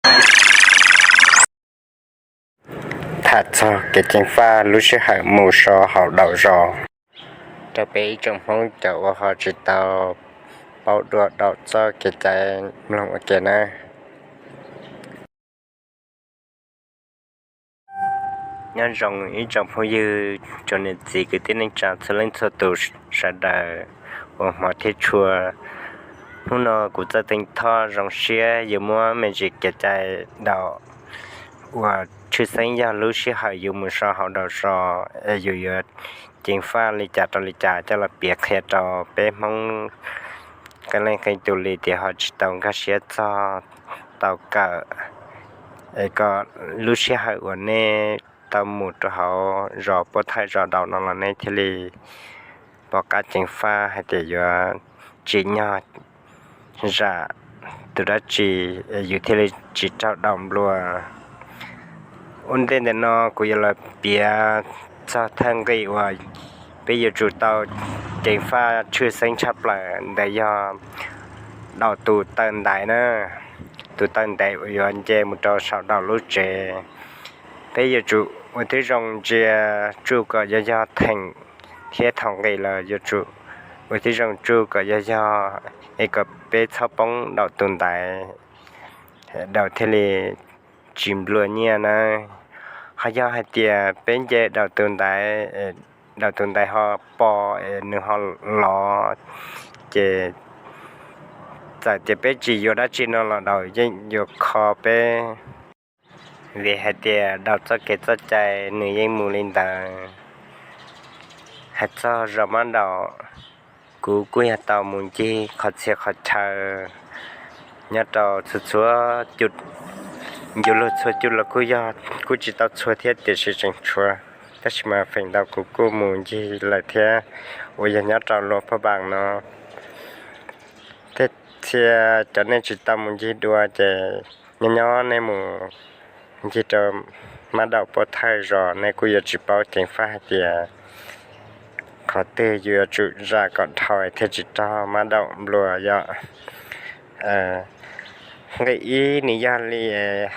Tham txog kev ceev faj lub sij hawm mus so hauv daum zos rau peb ib tsoom Hmoob cov uas ho tsis tau paub dua daum txoj kev cai mloog ua ke nawb. Nyob zoo ib tsoom phooj ywg, tsoom niam txiv kwv tij neej tsa txhua leej txhua tus sawv daws uas hmov thiab tshua. Hnub no kuv Txawj Teev Thoj zoo siab yuav muab me ntsis kev cai daum uas tshwj xeeb yog lub sij hawm yus mus so hauv daum zos es yus yuav ceev faj li cas rau li cas coj los piav qhia rau peb Hmoob qee leej qee tus li tias ho tsis tau nkag siab txog tau kawm, es kom lub sij hawm uas nej tau mus rau hauv zos puab thawj zos daum no los nej thiaj li pom qab ceev faj hais tias yuav tsim nyog zam tus dab tsi, yus thiaj li tsis raug daum nplua. Ua ntej ntawm no kuv yuav los piav txog thawj nqi uas peb yuav tsum tau ceev faj tshwj xeeb tshaj plaws ntawd yog daum tus taw ntaiv na. Tus taw ntaiv uas yuav nce mus rau saum daum lub tsev. Peb yuav tsum ua tib zoo ntsia tsuj kom yog yog theem thiab thaum nqis los yuav tsum ua tib zoo tsuj kom yog yog es kom peb txhob poob daum tus ntaiv, daum thiaj li tsis nplua nyiaj na. Ho yog hais tias peb nce daum tus ntaiv, daum tus ntaiv ho po es nws ho lov, ces txawm tias peb tsis yuav dab tsi no los daum yeej yuav kho peb. Vim hais tias daum txoj kev txoj cai nws yeej mus li ntawd. Hais txog zos Mab Daum, kuv kuj yog tau mus ncig qhov txhia qhov chaw nyob rau txhua txhua ncua lug txhua cua los kuj yog kuj tsis tau txhua thiab tiam sis tseem tshuav, tab sis mas feem ntau kuv kuj mus ncig lawm thiab, uas yog nyob rau Luas Phaj Npaas no. Tej txhia cov nej tsis tau mus ncig dua ces nyob nyob nej mus ncig rau Mab Daum puab thawj zos nej kuj yuav tsis paub ceev faj hais tias qhov twg yuav tsum zam kom dhau thiaj tsis raug Mab Daum nplua yom. Nqi ib nws yog li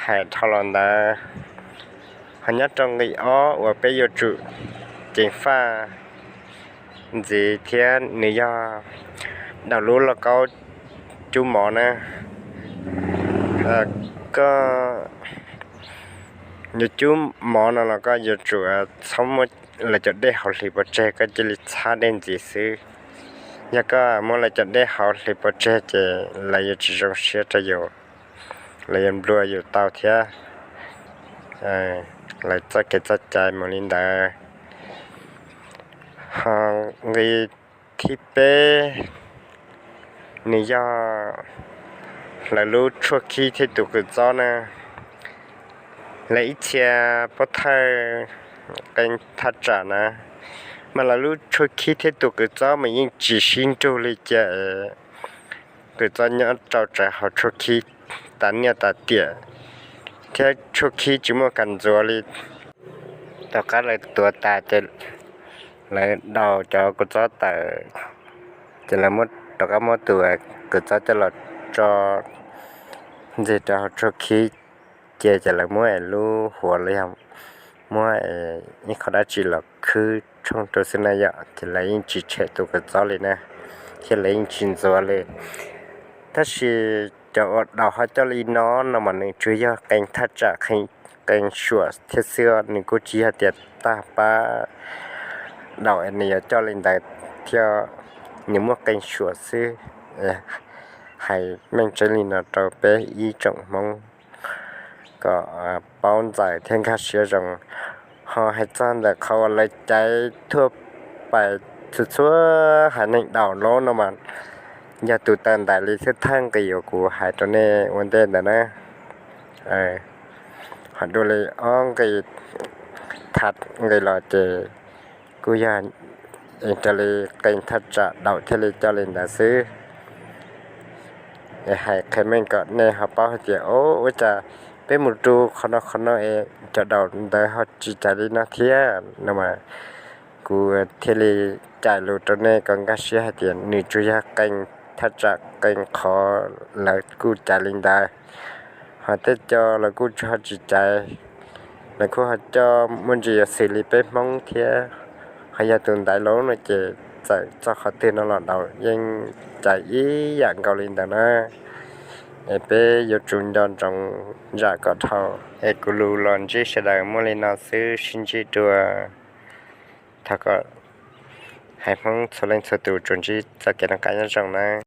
hais dhau los ntawd, ho nyob rau nqi ob uas peb yuav tsum ceev faj ntxiv thiab nws yog daum lub lauj kaub cub mov na. Koj yuav cub mov no los koj yuav tsum txhob muab lawv cov dej hauv hliv pov tseg, koj cia li txhab dej ntxiv xwb. Yog koj muab lawv cov dej hauv hliv pov tseg ces lawv yuav tsis zoo siab rau yus, lawv yuav nplua yus tau thiab. Lawv txoj kev txoj cai mus li ntawd. Ho nqi thib peb nws yog lawv lub tshuaj khib thiab tus kws txob na. Lawv ib txhia puab thawj qee thaj tsam na, mas lawv lub tshuaj khib thiab tus kws txob mas yeej tsis sib nrug li cia es kws txob nyob rau tsawv hauv tshuaj khib tas niaj tas tiam, thiab tshuaj khib tsis muaj kas ntxuav li. Tom qab lawv tuav tas ces lawv daus cov kws txob tawm, ces lawv muab rov qab muab tus kws txob coj los tso ntxig rau hauv tshuaj khib, ces ces lawv muab es lub huav los yog muab ib qho dab tsi los khwb tshooj rau xwb na yom, ces lawv yeej tsis tshem tus kws txob li na, thiab lawv yeej tsis ntxuav li. Tab sis cov uas daus ho coj li no no mas nws tsuas yog qee thaj tsam qee suam thiab xwb, nws kuj tsis yog tias tag pab daus nws yuav coj li ntawd thiab, nws muaj qee suam xwb. Hais meej tseeb li no rau peb ib tsoom Hmoob kom paub ntxaws thiab nkag siab zoo. Ho hais txog ntawm qhov uas lawv caiv thuaj pais txhua txhua haiv neeg daus lawm no mas yog tus taw ntaiv li thawj nqis uas kuv hais rau nej ua ntej ntawd na. Ho dua li ob nqis, thaj nqis los ces kuj yog raws li qee thaj tsam daus thiaj li coj li ntawd xwb. Es hais qhia meej kom nej ho paub hais tias o, ua cas peb mus rau qhov no qhov no es cov daus ntawd ho tsis caiv li no thiab no mas, kuv thiaj li cais lus rau nej kom nkag siab hais tias nws tsuas yog qee thaj tsam qee qhov lawv kuj caiv li ntawd. Ho tej co los kuj ho tsis caiv, lawv kuj ho coj muaj ntsis yuav xws li peb Hmoob thiab. Ho yog tus ntaiv los no ces txawm txog qhov twg no los yeej caiv ib yam nkaus li ntawd na. Es peb yuav tsum nco ntsoov zam kom dhau. Es kuv lus los ntsib sawv daws muaj li no xwb, sib ntsib dua. Thov kom haiv Hmoob txhua leej txhua tus tsuas ntsib txoj kev noj qab nyob zoo na.